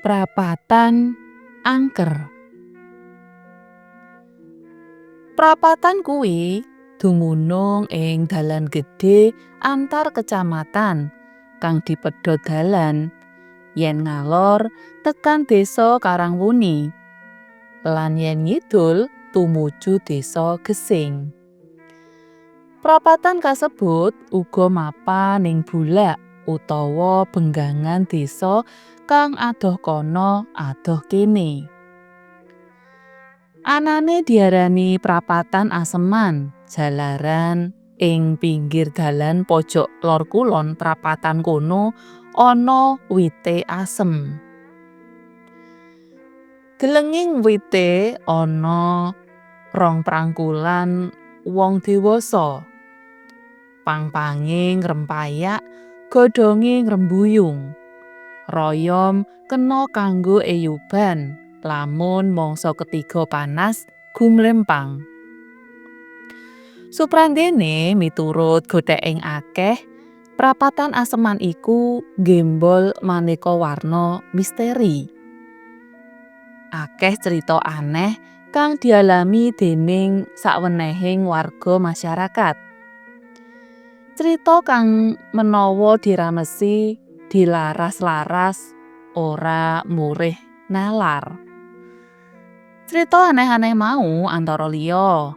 Prapatan angker. Prapatan kuwi dumunung ing dalan gedhe antar kecamatan kang dipedhot dalan yen ngalor tekan desa Karangwuni lan yen ngidul tumuju desa Gesing. Prapatan kasebut uga mapan ing bulak utawa benggangan desa kang adoh kono adoh kene. Anane diarani prapatan Aseman jalaran ing pinggir dalan pojok lor kulon prapatan kono ana wite asem. Delenging wite ana rong prangkulan wong dewasa. Pang-pange ngrempaya, godhonge ngrembuyung. Royom kena kanggo eyuban lamun mangsa ketiga panas gumlempang. Suprandene miturut gotheking akeh, prapatan Aseman iku nggembol maneka warna misteri. Akeh crita aneh kang dialami dening sawenehing warga masyarakat. Crita kang menawa diramesi dilaras-laras ora murih nalar. Crita aneh-aneh mau antara liya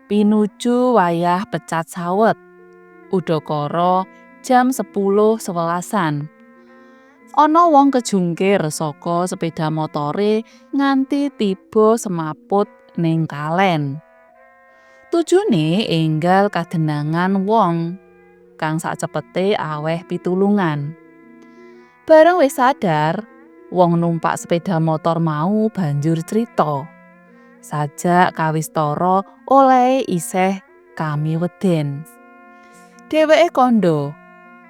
pinuju wayah pecat sawet udakara jam 10 sewelasan. Ana wong kejungkir saka sepeda motore nganti tiba semaput ning kalen. Tujune enggal kadenangan wong kang sacepete aweh pitulungan. Bareng wis sadar, wong numpak sepeda motor mau banjur crita. Sajak kawistara olehe isih kamiweden. Dheweke kandha,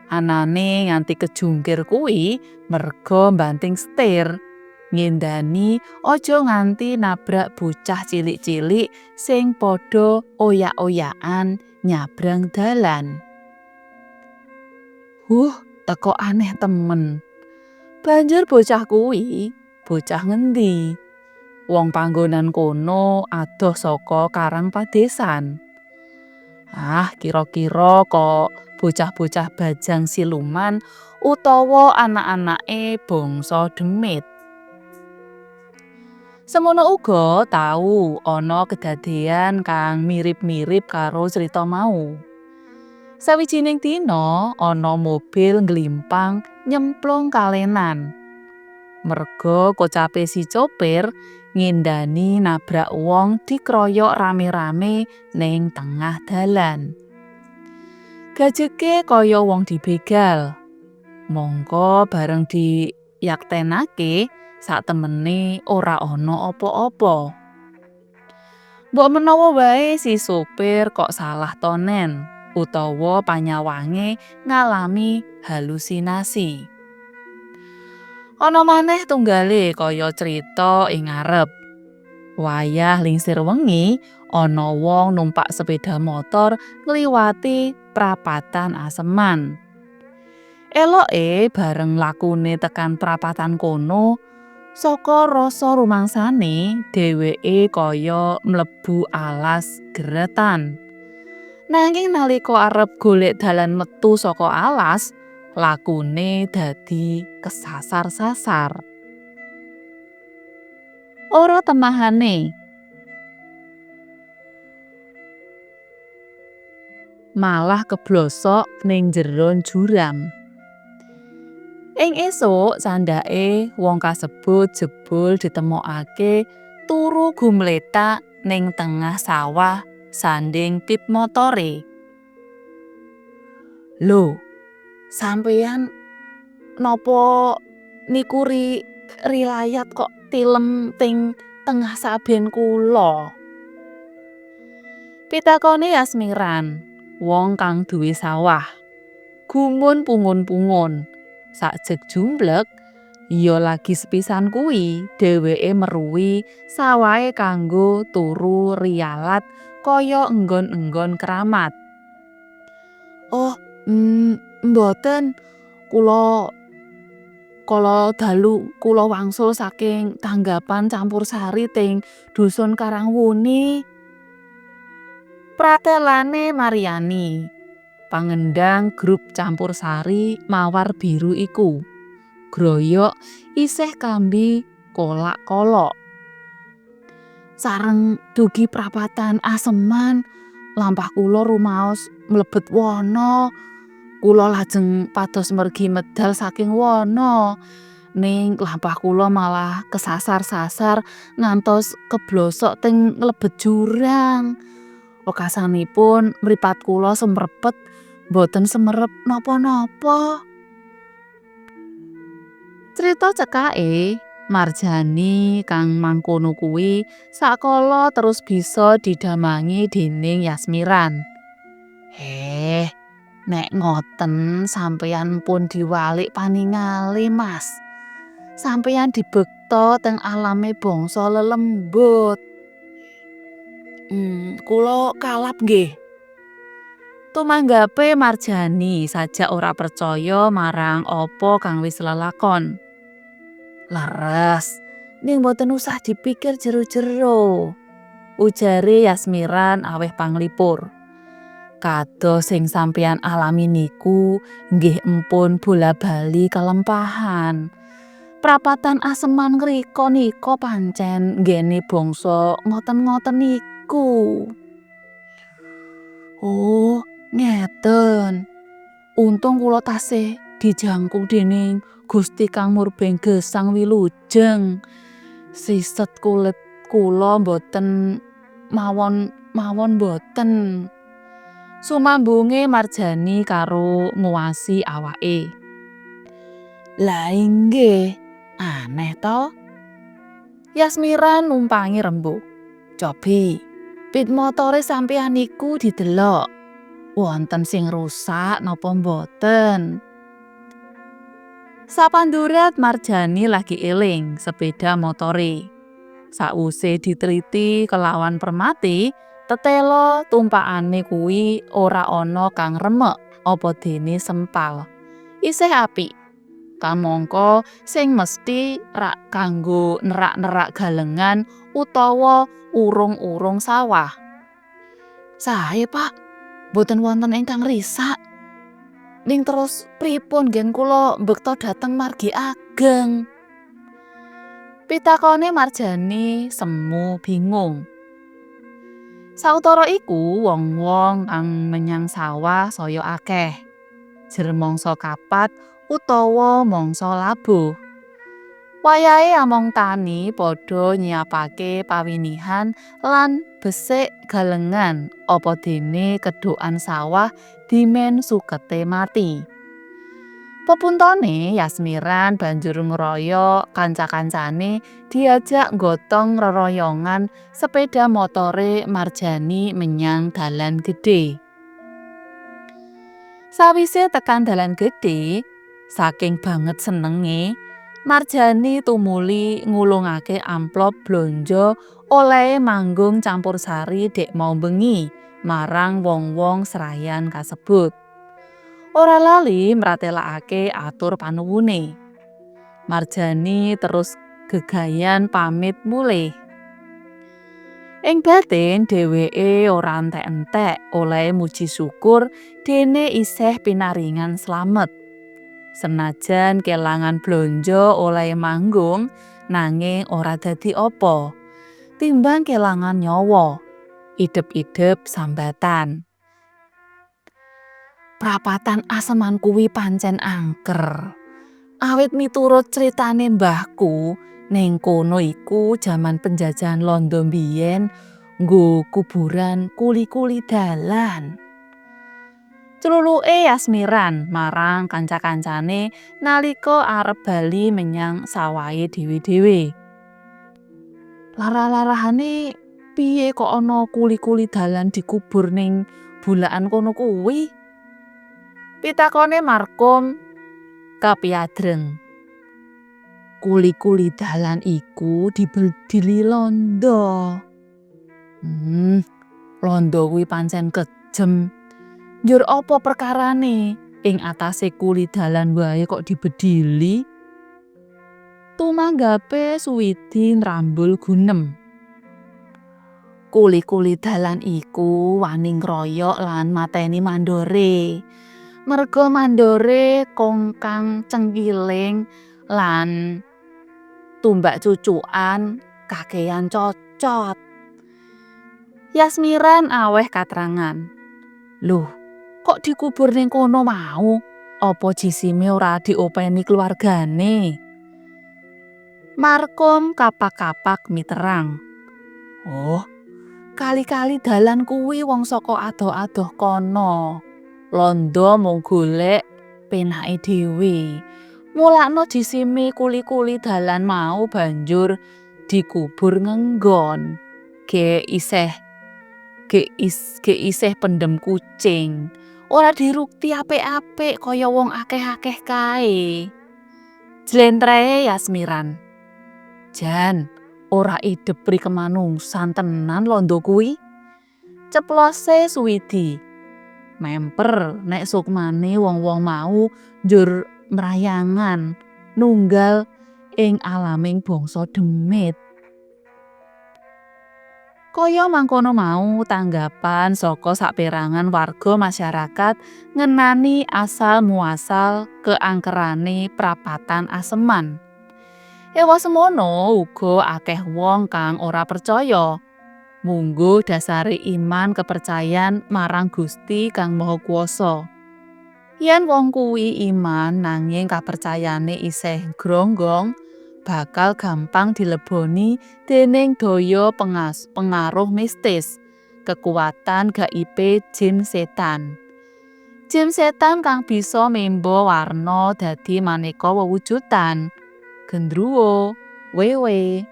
anane nganti kejungkir kuwi merga mbanting setir, ngendani aja nganti nabrak bocah cilik-cilik sing padha oyak-oyakan nyabrang dalan. Huh, teko aneh temen. Banjur bocah kuwi, bocah ngendi? Wong panggonan kono adoh saka karang padesan. Ah, kira-kira kok bocah-bocah bajang siluman utawa anak-anake bangsa demit. Semono uga tau ana kedadean kang mirip-mirip karo crita mau. Sawijining dina ana mobil ngglimpang nyemplung kalenan. Merga kocape si sopir ngendani nabrak wong dikroyok rame-rame ning tengah dalan. Gajeke kaya wong dibegal. Mongko bareng diyaktenake satemene ora ana apa-apa. Mbok menawa wae si sopir kok salah tonen utawa panyawange ngalami halusinasi. Ana maneh tunggale kaya crita ing ngarep. Wayah lingsir wengi ana wong numpak sepeda motor ngliwati prapatan Aseman. Eloke bareng lakune tekan prapatan kono, saka rasa rumangsane dheweke kaya mlebu alas geretan. Nanging nalika arep golek dalan metu saka alas, lakune dadi kesasar-sasar. Ora temahane. Malah keblosok ning jero jurang. Ing esuk candhake wong kasebut jebul ditemokake turu gumlethak ning tengah sawah sanding pit motore. Lho, sampeyan napa niku rilayat kok tilem teng tengah saben kula? Pitakone Yasmiran, wong kang duwe sawah. Gumun pungun-pungun. Sakjeg jumblek, ya lagi sepisan kuwi dheweke meruwi sawahe kanggo turu riyalat kaya enggon-enggon keramat. Oh, mboten, kula Kala dalu kula wangsul saking tanggapan campursari teng dusun Karangwuni. Pratelane Mariani, pangendhang grup campursari Mawar Biru iku. Groyok isih kambi kolak-kolok. Sareng dugi prapatan Aseman, lampah kula rumaos mlebet wana. Kula lajeng pados mergi medal saking wana. Ning lampah kula malah kesasar-sasar ngantos keblosok teng mlebet jurang. Wekasanipun mripat kula semrepet boten semerep napa-napa. Crita cekake, Marjani kang mangkono kuwi sakala terus bisa didamangi dening Yasmiran. "Eh, nek ngoten sampeyan pun diwalik paningale, Mas. Sampeyan dibekta teng alame bangsa lelembut." Kula kalap nggih." Tumanggape Marjani sajak ora percaya marang apa kang wis lelakon. "Leres, ning boten usah dipikir jero-jero," ujare Yasmiran aweh panglipur. "Kados sing sampeyan alami niku nggih empun bola-bali kalempahan. Prapatan Aseman ngrika nika pancen nggene bangsa ngoten-ngoten niku." "Oh, ngeten. Untung kula tasih dijangkung dening Gusti Kang Murbeng Gesang Wilujeng. Siset kulit kula mboten mawon mawon mboten." Sumambunge Marjani karo nguwasi awake. "Lah inggih, aneh to?" Yasmiran numpangi rembug. "Cobi, pit motore sampeyan niku didelok. Wonten sing rusak napa mboten?" Sapandurat Marjani lagi eling sepeda motore. Sawuse diteliti kelawan permati, tetela tumpakane kuwi ora ana kang remek apa dene sempal. Isih apik. Kamangka sing mesthi rak kanggo nerak-nerak galengan utawa urung-urung sawah. "Sae, Pak, mboten wonten ingkang risak. Ning terus pripun nggen kula mbekta dhateng margi ageng?" Pitakone Marjani semu bingung. Sawetara iku wong-wong kang menyang sawah saya akeh. Jer mangsa kapat utawa mangsa labuh. Wayahe among tani padha nyiapake pawinihan lan besik galengan apa dene kedhokan sawah dimen sukete mati. Pepuntone Yasmiran banjur ngroyok kanca-kancane diajak nggotong reroyongan sepeda motore Marjani menyang dalan gedhe. Sawise tekan dalan gedhe, saking banget senenge, Marjani tumuli ngulungake amplop blonjo olehe manggung campursari dek mau bengi marang wong-wong srayan kasebut. Ora lali mratelakake atur panuwune. Marjani terus gegayan pamit mulih. Ing batin dheweke ora entek-entek olehe muji syukur dene isih pinaringan slamet. Senajan kelangan blonjo olehe manggung, nanging ora dadi apa. Timbang kelangan nyawa. Idep-idep sambatan. "Prapatan Aseman kuwi pancen angker. Awit miturut critane mbahku, ning kono iku jaman penjajahan Londo mbiyen nggo kuburan kuli-kuli dalan." Cluluke Yasmiran marang kanca-kancane nalika arep bali menyang sawahe dhewe-dhewe. "Larah-larahane piye kok ana kuli-kuli dalan dikubur ning bulakan kono kuwi?" Pitakone Markum kapiadreng. "Kuli-kuli dalan iku dibedili londo." Londo kuwi pancen kejem. Njur apa perkarane ing atase kuli dalan wae kok dibedili?" Tumanggape Suwidi nrambul gunem. Kuli-kuli dalan iku wani ngroyok lan mateni mandore. Merga mandore kongkang cengkiling lan tumbak cucukan kakeyan cocot. Yasmiran aweh katrangan. Loh, kok dikubur ning kono mau? Apa jisime ora diopeni keluargane? Markom kapak-kapak miterang. Oh, kali-kali dalan kuwi wong saka adoh-adoh kono. Londo mung golek penake dhewe. Mulakno jisime kuli-kuli dalan mau banjur dikubur ngenggon. Ge isih ge is ge isih pendem kucing. Ora dirukti apik-apik kaya wong akeh-akeh kae. Jlentrehe Yasmiran. Jan, ora idep pri kemanungsan tenan londo kuwi. Ceplose Suwidi. Memper nek sukmane wong-wong mau njur mrayangan nunggal ing alaming bangsa demit. Kaya mangkono mau tanggapan saka saperangan warga masyarakat ngenani asal muasal keangkerane prapatan Aseman. Ewa semono uga akeh wong kang ora percaya. Mungguh dasare iman kepercayan marang Gusti Kang Maha Kuwasa. Yen wong kuwi iman nanging kapercayane isih gronggong, bakal gampang dileboni dening daya pengaruh mistis, kekuatan gaibe jin setan. Jin setan kang bisa memba warna dadi maneka wewujudan. Gendruwo, wewe,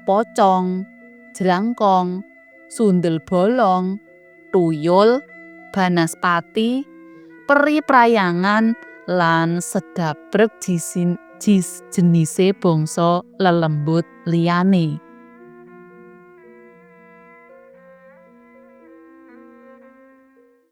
pocong, jlangkong, sundel bolong, tuyul, banaspati, peri prayangan lan sedabrek jenise bangsa lelembut liyane.